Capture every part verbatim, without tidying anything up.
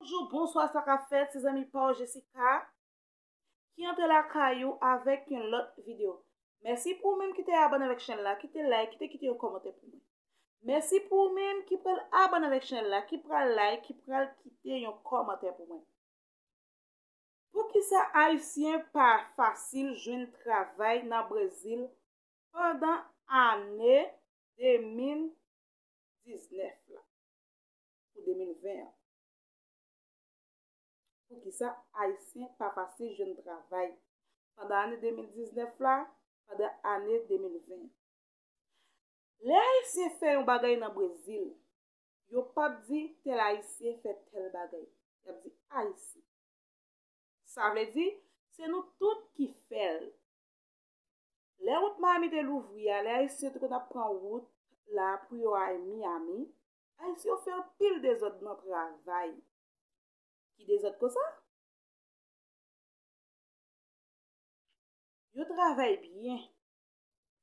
Bonjou, bonswa, sa k ap fèt? Se zanmi pa w Jessica ki antre lakay ou avèk yon lòt videyo. Mèsi pou ou menm ki te abòne avèk chèn la, ki te like, ki te kite yon kòmantè pou mwen. Mèsi pou ou menm ki pral abòne avèk chèn la, ki pral like, ki pral kite yon kòmantè pou mwen. Poukisa Ayisyen pa fasil jwenn travay nan Brezil pandan ane de mil diznèf la pou de mil ven an? Poukisa Ayisyen pa fasil jwenn travay pandan ane de mil diznèf la, pandan ane de mil ven an? Lè Ayisyen fè yon bagay nan Brezil, yo p ap di tèl Ayisyen fè tèl bagay. Y ap di Ayisyen. Sa vle di, se nou tout ki fè l. Lè wout Miami te louvri a, lè Ayisyen te konn ap pran wout la pou yo al Miami, Ayisyen yo fè anpil dezòd nan travay. Ki dezòd konsa? Yo travay byen.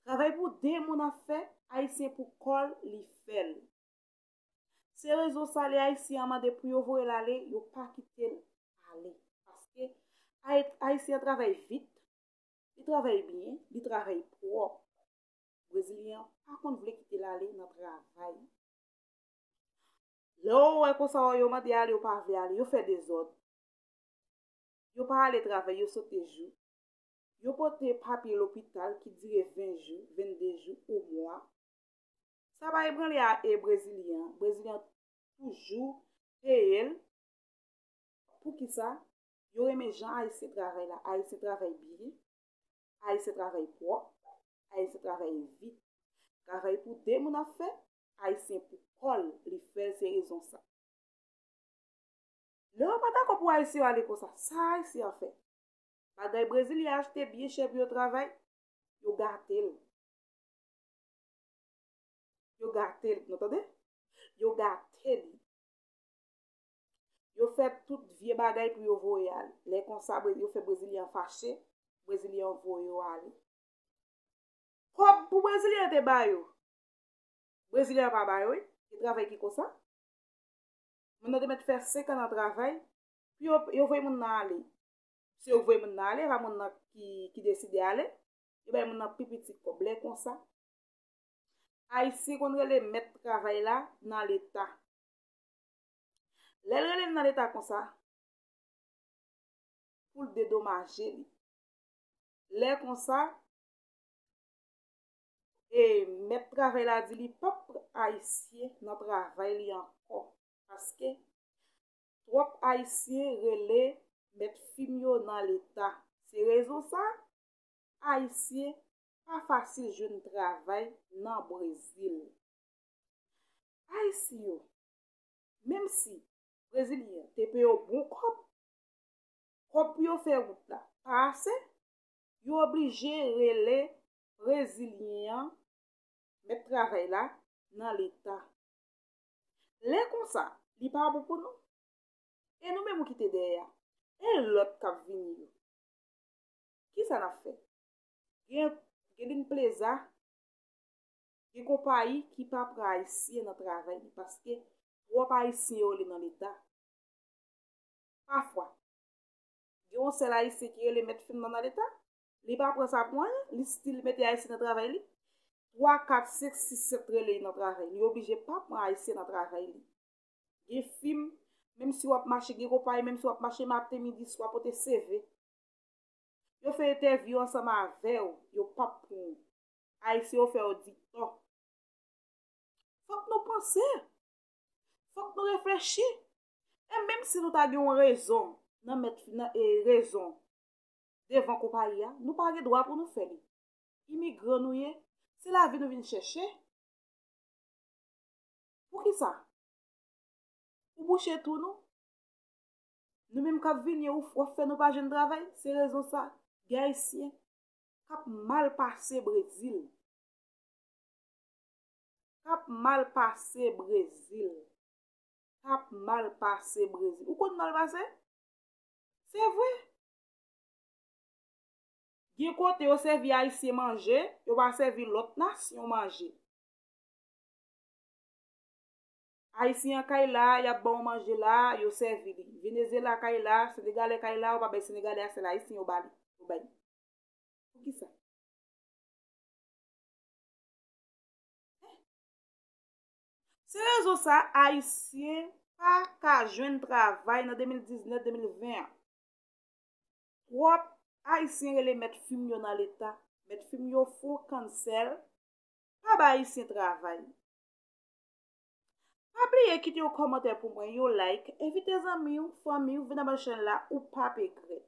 Travay pou de moun ap fè, Ayisyen pou kò l li fè l. Se rezon sa lè Ayisyen an mande pou yo voye l ale, yo pa kite l ale. Paske Ay- Ayisyen an travay vit, li travay byen, li travay pwòp. Brezilyen an pa konn vle kite l ale nan travay. Lè w wè konsa yo mande ale, yo pa vle ale, yo fè dezòd. Yo pa ale travay, yo sote jou. Yo pote papye lopital ki dire ven jou, vennde jou, yon mwa. Sa pa ebranle a e Brezilyen an. Brezilyen an toujou peye l. Poukisa? Yo renmen jan Ayisyen travay la. Ayisyen travay byen. Ayisyen travay pwòp. Ayisyen travay vit. Travay pou de moun ap fè, Ayisyen pou kò l li fè l, se rezon sa. Lè yo pa dakò pou Ayisyen yo ale konsa, sa Ayisyen an fè? Bagay Brezilyen achte byen chè pou yo travay, yo gate l. Yo gate l, nou tande? Yo gate li. Yo fè tout vye bagay pou yo voye al. Lè konsa, Bre- yo fè Brezilyen an fache, Brezilyen an voye yo ale. Kòb pou Brezilyen an te ba yo, Brezilyen an pa ba yo, wi. Gen travay ki konsa. Moun nan te mèt fè senk an nan travay, pou yo, yo voye moun nan ale. Se yo k voye moun nan ale, e pa moun nan ki, ki deside ale. Yo bay moun nan pi piti kòb. Lè konsa, Ayisyen konn rele mèt travay la nan Leta. Lè l rele l nan Leta konsa, pou l dedomaje li. Lè konsa, e mèt travay la di li p ap pran Ayisyen nan travay li ankò. Paske twòp Ayisyen rele mèt fim yo nan Leta. Se rezon sa, Ayisyen pa fasil jwenn travay nan Brezil. Ayisyen yo, menm si Brezilyen te peye yo bon kòb, kòb pou yo fè wout la pa ase, yo oblije rele Brezilyen an, mèt travay la, nan Leta. Lè konsa, li pa bon pou nou. E nou menm ou ki te dèyè a, e lòt k ap vini yo. Kisa n ap fè? Gen, gen Limpleza, gen konpayi ki pa pran Ayisyen nan travay li paske twòp Ayisyen yo rele nan Leta. Pafwa, gen yon sèl Ayisyen ki rele mèt fim nan nan Leta, li pa pran sa pou anyen, li still mete Ayisyen nan travay li. Twa, kat, senk, sis, sèt rele nan travay li, li oblije pa pran Ayisyen nan travay li. Gen fim, menm si w ap mache, gen konpayi, menm si w ap mache maten, midi, swa, pote C V. Yo fè entèvyou ansanm avè w, yo p ap pran w. Ayisyen yo fè w di tò. Fòk nou panse. Fòk nou reflechi. E menm si nou ta gen yon rezon nan mèt nan e rezon devan konpayi a, nou pa gen dwa pou nou fè li. Imigran nou ye, se lavi nou vin chèche. Poukisa? Pou bouche twou nou? Nou menm k ap vini, ou w ap fè nou pa jwenn travay? Se rezon sa, gen Ayisyen k ap mal pase Brezil. K ap mal pase Brezil. K ap mal pase Brezil. Ou konn mal pase? Se vre. Gen kote yo sèvi Ayisyen manje, yo pa sèvi lòt nasyon manje. Ayisyen an kay la, y ap ba w manje la, yo sèvi li. Venezyela kay la, Senegalè kay la, ou pa bay Senegalè a, sèl Ayisyen yo ba li. Yo bay. Poukisa? Se rezon sa, Ayisyen pa ka jwenn travay nan de mil diznèf, de mil ven an. Twòp Ayisyen rele mèt fim yo nan leta. Mèt fim yo fou, cancel. Pa ba Ayisyen travay. Pa bliye kite yon kòmantè pou mwen, yon like, envite zanmi w, fanmi w, vin anba chèn la, ou p ap regrèt.